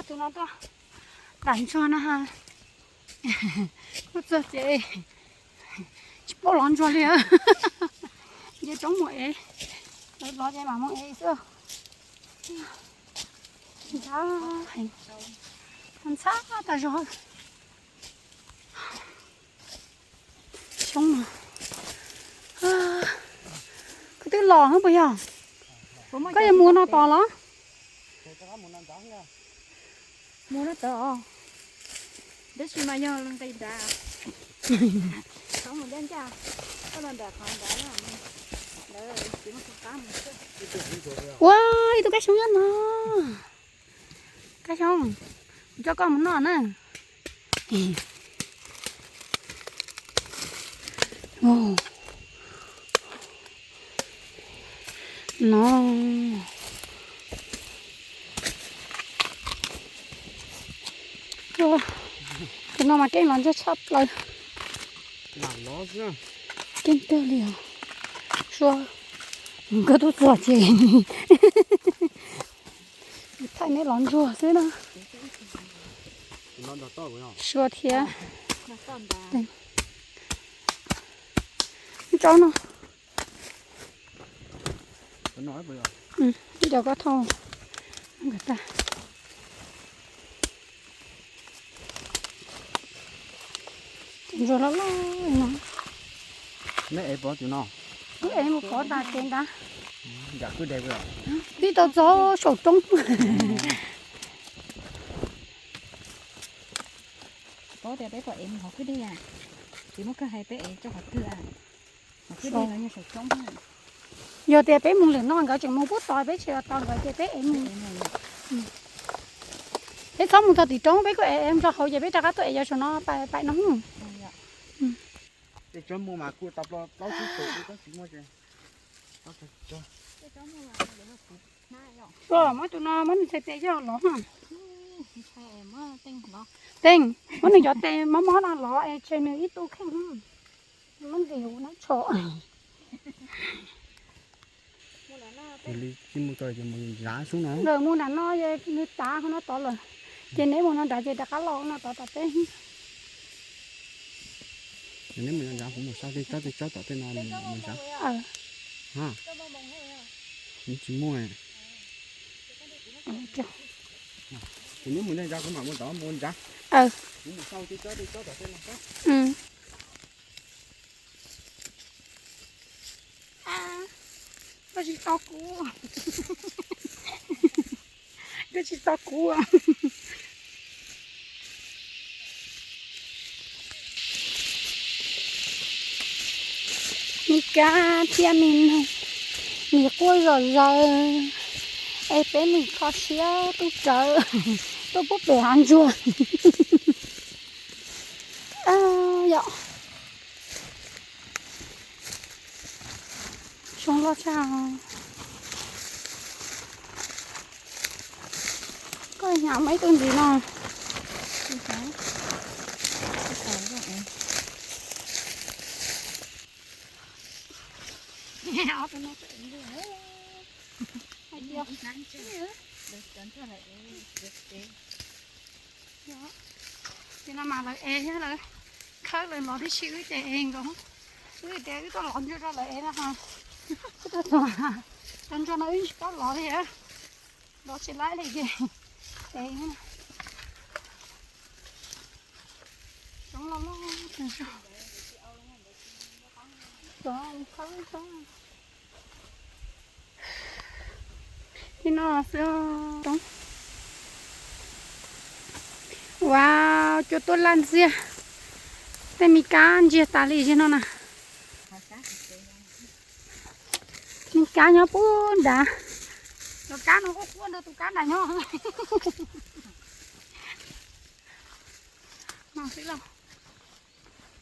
Tus no tuaj dam ntsuag na ha. Tuaj txog ces tsis paub lov ntsuag li. Nce roob mus ev, lov ces mam mus ev xwb. Ntxhab heev, ntxhab tas zog. Xyoob no, koj twb los puas yog? Koj yuav mus no tos los? Mus no tos, tab sis mas yog nqis nrad, mus ncaj ncaj, koj los nram qhov nrad. Ua, ib tug kab xyoob nyob no. Kab xyoob, kuv coj koj mus noj na. No, tus no mas keej los ntsuag tshaj plaws. Keej kawg li os. Sua, nkawd twb txog ces thaij neb lov ntsuag xwb na. Sua thiab. Tso no. Cov koj thauj nkawd tag. Ntsuag loj loj no. Neb ev pov tus no. Wb ev mus pov tas ces ntag. Tib tau txog saum roob. Paub tias peb puas ev mus qhov kwj deg, tsis muaj kawg hais peb ev rau qhov twg. Qhov kwj deg no yog saum roob. Yog tias peb mus lwm no nkawd tseem mus pub tod, peb tsis los tos nkawd ces peb ev mus. Peb txhob mus txog tim roob, peb kuj ev ev rau hauv ces peb rov qab tuaj ev yov saum no paim no. Tej tsob muag mas kuj tau plaub tsib tus, tab sis muaj Muab tus no, muab nws txhais tes coj los. Teej, muab nws cov tes mob mob no los es tshem nws ib tug kheej. Muab nqis huv nab tsho. Nkawd mus nram no, nws tav hauv no tod lawm, ces neb mus no nrad ces rov qab los no tod tom teb. Neb mus nrad, kuv mus sau tej tsob tej tsob tom tej no mus nrad. Tsis muaj. Ces neb mus nrad, kuv mam mus tod mus nrad. Kuv mus sau tej tsob tej tsob tom tej no. Koj tsis tau kuv, koj tsis tau kuv. Me kab thiab me noog, mis quaj zom zaws, es peb mis kho siab tuaj rawv, tuaj pub pem hav ntsuag. Yom. Xyoo loj tshaj. Koj hnyav muaj ib tug ntxiv no. Ces no mas lawv ev thiab lawv khawb lawv lov tib si, wb ces ev nkaus. Wb tias wb tuaj lov ntsuag rau lawv ev no ho. Wb tuaj txog cov ntsuag no wb tsis paub lov li, lov tsis laib li ces ev. Cov loj loj, cov khawb xwb. Ib no xwb. Wow, cua tuaj laj ntxiag. Tej me kab ntsiag tas li zig no na. Me kab nyob puag nrad. Tus kab no quaj quaj nrog tus kab nrad nyob. No xwb lauj.